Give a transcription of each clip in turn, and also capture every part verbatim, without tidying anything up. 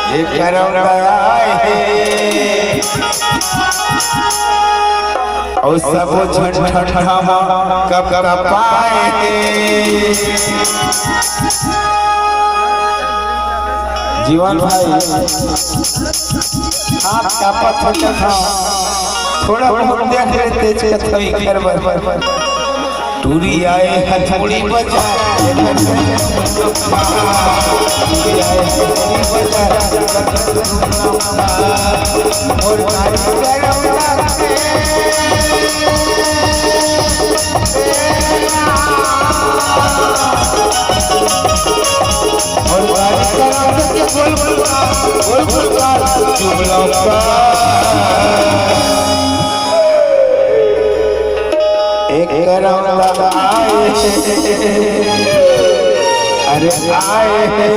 ये करम दया हे। अउ सबो झन ठंडा म कपकपाए हे। जीवन भाई, आप कापत हो कथा, थोड़ा बहुत देख लेते कथा इकर बर। टूरी आए हथौड़ी बजा, टूरी आए हथौड़ी बजा, और नाच करौला के। और नाच करौला के बोल बोल का, बोल बोल का, चुगला का। एक करौला आए, अरे आए।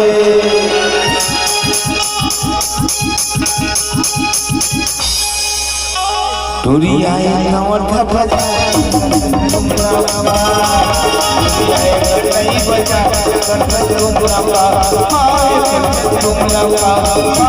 टूरी आए नौर का बजा, टूरी आए गटई बजा, गटई टुमरा का, हाय टुमरा का।